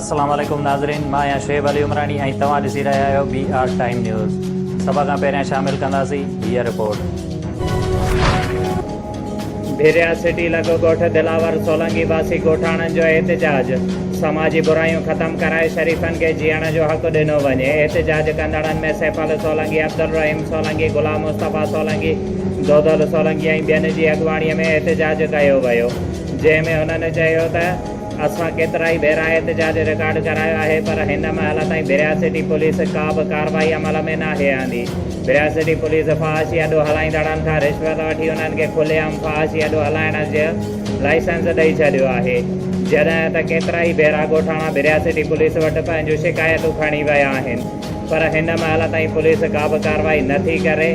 السلام عليڪم ناظرين مان آهيان شعيب علي عمراڻي ۽ توهان ڏسي رهيا آهيو بي آر ٽائيم نيوز سڀ کان پهريان شامل ڪنداسين هيء رپورٽ. ڀريا سٽي لڳ ڳوٺ دلاور سولنگي واسي ڳوٺاڻن جو احتجاج، سماجي برايون ختم ڪرائي شريفن کي جيئڻ جو حق ڏنو وڃي، احتجاج ڪندڙن ۾ سيفل سولنگي، عبدالرحيم سولنگي، غلام مصطفيٰ سولنگي، دودل سولنگي ۽ ٻين جي اڳواڻي ۾ احتجاج ڪيو ويو، جنهن ۾ هنن چيو ته اسان ڪيترائي ڀيرا احتجاج رڪارڊ ڪرايو آهي پر هن مهل تائين ڀريا سٽي پوليس ڪا به ڪارروائي عمل ۾ ناهي آندي. ڀريا سٽي پوليس فحاشي اڏو هلائيندڙن کان رشوت وٺي انهن کي کلي عام فحاشي اڏو هلائڻ جو لائسنس ڏئي ڇڏيو آهي. جڏهن ته ڪيترائي ڀيرا ڳوٺاڻا ڀريا سٽي پوليس وٽ پنهنجون شڪايتون کڻي ويا آهن پر هن مهل تائين پوليس ڪا به ڪارروائي نه ٿي ڪري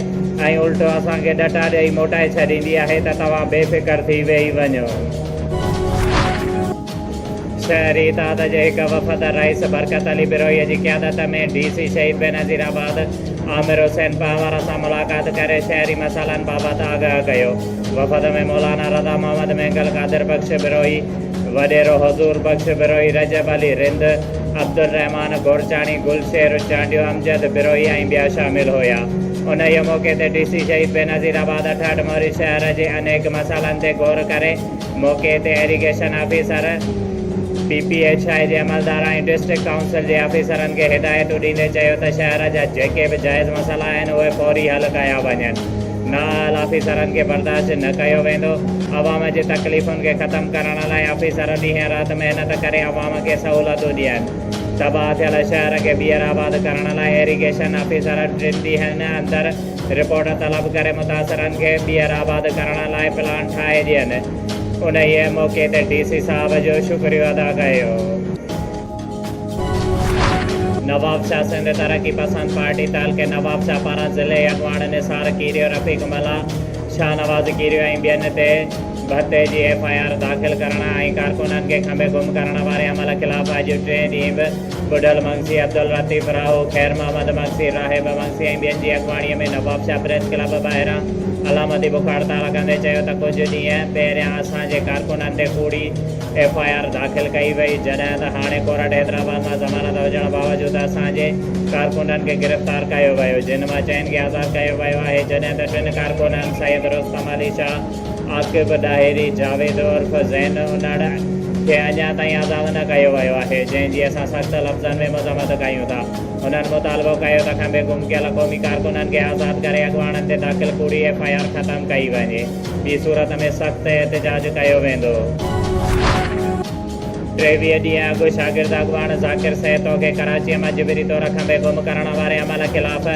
۽ الٽو اسان کي ڏٽا ڏئي موٽائي ڇڏيندي آهي ته توهان بي فڪر ٿي ويهي وڃو. شهري اتحاد جي هڪ وفد رئيس برڪت علي بروهي جي قيادت ۾ ڊي سي شهيد بينظير آباد عامر حسين پنهور سان ملاقات ڪري شهري مسئلن بابت آگاهه ڪيو. وفد ۾ مولانا رضا محمد مينگل، قادر بخش بروهي، وڏيرو حضور بخش بروهي، رجب علي رند، عبدالرحمان گورچاڻي، گل شير چانڊيو، امجد بروهي ۽ ٻيا شامل هيا. انهيء موقعي تي ڊي سي شهيد بينظير آباد 68 موري شهر جي انيڪ مسئلن تي غور ڪري موقعي تي irrigation officer, P P H I جي عملدارن ۽ ڊسٽرڪٽ ڪائونسل جي آفيسرن کي هدايتون ڏيندي چيو ته شهر جا جيڪي به جائز مسئلا آهن اهي فوري حل ڪيا وڃن، نااهل آفيسرن کي برداشت نه ڪيو ويندو، عوام جي تڪليفن کي ختم ڪرڻ لاء آفيسر ڏينهن رات محنت ڪري عوام کي سهولتون ڏين، تباهه ٿيل شهر کي ٻيهر آباد ڪرڻ لاء ايريگيشن آفيسر ٽن ڏينهن اندر رپورٽ طلب ڪري متاثرن کي ٻيهر آباد ڪرڻ لاء پلان ٺاهي ڏين. انهيء موقعي تي ڊي سي صاحب جو شڪريو ادا ڪيو. نوابشاهه سنڌ ترقي پسند پارٽي تعلقي نوابشاهه پاران ضلعي اڳواڻ نثار ڪيريو، رفيق ملاح، شاهنواز ڪيريو ۽ ٻين تي ڀتي جي ايف I R داخل ڪرڻ ۽ ڪارڪنن کي کنڀي گم ڪرڻ واري عمل خلاف اڄ ٽئين ڏينهن به ٻڍل مگسي، عبداللطيف راهو، خير محمد مگسي، راهب مگسي ۽ ٻين جي اڳواڻيء ۾ نوابشاهه پريس ڪلب ٻاهران علامتي بک هڙتال ڪندي چيو ته ڪجهه ڏينهن پهريان اسان جي ڪارڪنن تي ڪوڙي ايف I R داخل ڪئي وئي جڏهن ته هاڻي ڪورٽ حيدرآباد مان ضمانت هجڻ باوجود اسان جي ڪارڪنن کي گرفتار ڪيو ويو جن مان چئن کي آزاد ڪيو ويو آهي جڏهن ته ٽن ڪارڪنن سيد رستم علي شاهه، عاقب ڏاهري، جاويد عرف زين انڙ کي اڃا تائين آزاد نه ڪيو ويو آهي، جنهن جي اسان سخت لفظن ۾ مذمت ڪيون ٿا. هنن مطالبو ڪيو ته کنڀي گم ڪيل قومي ڪارڪنن کي آزاد ڪري اڳواڻن تي داخل ڪوڙي ايف I R ختم ڪئي وڃي، ٻي صورت ۾ سخت احتجاج ڪيو ويندو. 23 ڏينهن اڳ شاگرد اڳواڻ ذاڪر سهتو کي ڪراچيء مان جبري طور کنڀي گم ڪرڻ واري عمل خلاف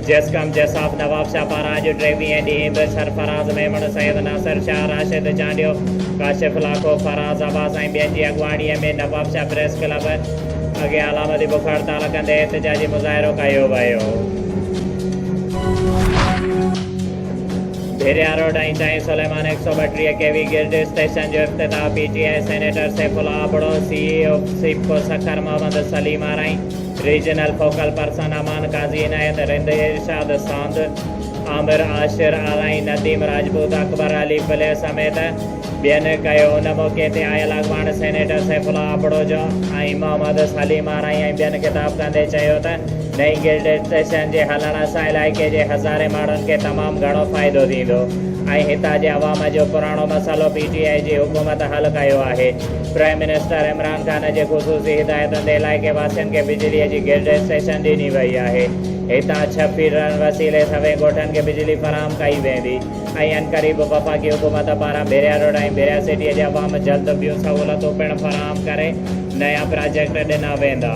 جسقم جساف نوابشاهه پاران اڄ ٽيويهين ڏينهن به سرفراز ميمڻ، سيد ناصر شاهه، راشد چانڊيو، ڪاشف لاکو، فراز عباس ۽ ٻين جي اڳواڻيء ۾ نوابشاهه پريس ڪلب اڳيان علامتي بک هڙتال ڪندي احتجاجي مظاهرو ڪيو ويو. ڀيريا روڊ ۽ چائين سليمان هڪ سئو 32 ڪي وي گرڊ اسٽيشن جو افتتاح P T I senator Saifullah Abro, C E O SEPCO Sukkur Muhammad Saleem Arain, regional focal person Aman Qazi Inayat Rind, Irshad Sand, Amir Ashir Arain, Nadeem Rajput, Akbar Ali Pali سميت ٻين ڪيو. ان موقعي تي آيل اڳواڻ senator سيف الله ابڙو جو ۽ محمد سليم آرائين ۽ ٻين خطاب ڪندي چيو ته نئين گرڊ اسٽيشن جي هلڻ سان علائقي جي هزارين ماڻهن کي تمام گهڻو فائدو ٿيندو ۽ هتان جي عوام جو پراڻو مسئلو پي ٽي آء جي حڪومت حل ڪيو آهي. پرائم منسٽر عمران خان جي خصوصي هدايتن تي علائقي واسين کي بجلي جي گرڊ اسٽيشن ڏني وئي آهي. هتان ڇهه فيڊرن وسيلي سوين ڳوٺن کي بجلي فراهم ڪئي ويندي ۽ عنقريب وفاقي حڪومت پاران ڀيريا روڊ ۽ ڀيريا سٽي جي عوام جلد ٻيون سهولتون پڻ فراهم ڪري نيا پراجيڪٽ ڏنا ويندا.